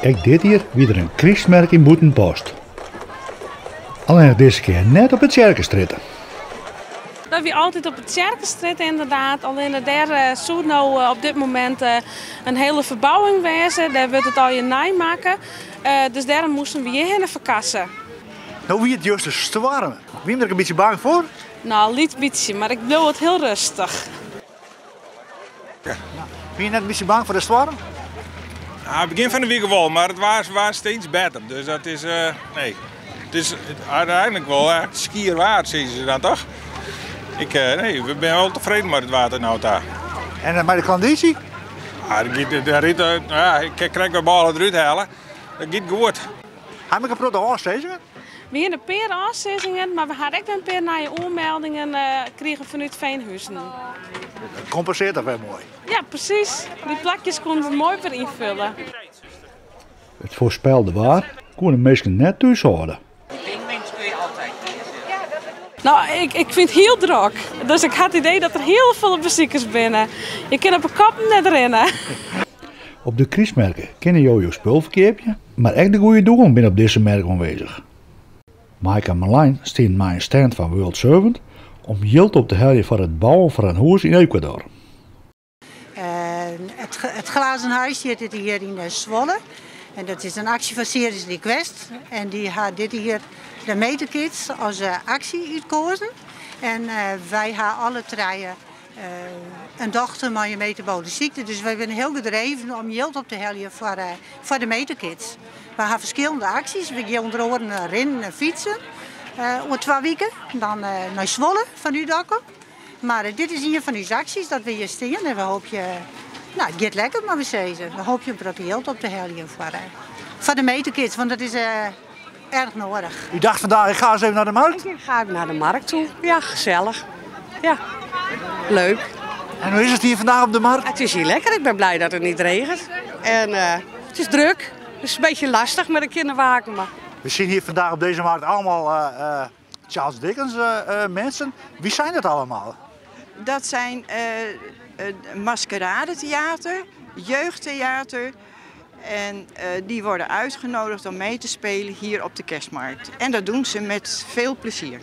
Ek dit jier wie der in krystmerk yn Bûtenpost. Allinnich dizze kear net op de Tsjerkestrjitte. Dat wie altyd op de Tsjerkestrjitte ynderdaad. Allinne dêr soe no op dit momint in hiele ferbouwing wêze. Dêr wurdt it allegear nij makke. Dus dêrom moasten we hjirhinne ferkasse. No wie it juster stoarm. Wiene der ek in bytsje bang foar? No, in lyts bytsje, mar ik bliuw it hiel rêstich. Wie je net in bytsje bang foar de stoarm? Ja, begjin fan de wike wol, mar it waard steeds better. Dus dat is, nee. It is úteinlik wol echt skier waar, sizze se dan toch? Ik, nee, we binne wol tefreden mei it waar tot no ta. En mei de klandyzje? Ja, dat giet, dat rydt, ja, ik ha krekt wer bôle derút helle. Dat giet goed. Ha we ek in protte ôfsizzingen? We hiene in pear ôfsizzingen, mar we ha ek wer in pear nije oanmeldingen krigen fanút Veenhuizen. Dat kompensearret dan wer moai. Ja, presys. Dy plakjes koene we moai wer ynfulle. It foarspelde waar koe de minsken net thús hâlde. No, ik fyn it hiel drok. Dus ik ha it idee dat der hiel folle besikers binne. Je kinne op 'e koppen net rinne. Op de krystmerke kinne jo jo spul ferkeapje, mar ek de goede doelen binne op dizze merk oanwêzich. Maaike en Marlijn stienen mei in stand fan World Servant om jild op te heljen foar it bouwen fan in hûs yn Ecuador. It Glazen Huis hjit it hjir yn Zwolle. En dat is in aksje fan Serious Request. En dy ha dit jier de Metakids as aksje útkozen. En wy ha alle trije in dochter mei in metabole sykte. Dus wy binne hiel gedreven om jild op te heljen foar de Metakids. Wy ha ferskillende aksjes. We gean ûnder oaren rinnen en fytsen oer 2 wiken. Dan nei Zwolle fanút Dokkum. Mar dit is ien fan ús aksjes dat we hjir stean en we hoopje, no, it giet lekker, mar we sizze, we hoopje in protte jild op te heljen foar de Metakids, want dat is erg noadich. U dacht vandaag, ik ga eens even naar de markt? Ik ga even naar de markt toe, ja, gezellig. Ja, leuk. En hoe is het hier vandaag op de markt? Het is hier lekker, ik ben blij dat het niet regent. En het is druk, het is een beetje lastig met de kinderwagen. Maar... We zien hier vandaag op deze markt allemaal Charles Dickens mensen. Wie zijn dat allemaal? Dat zijn maskeradetheater, jeugdtheater. En die worden uitgenodigd om mee te spelen hier op de kerstmarkt. En dat doen ze met veel plezier.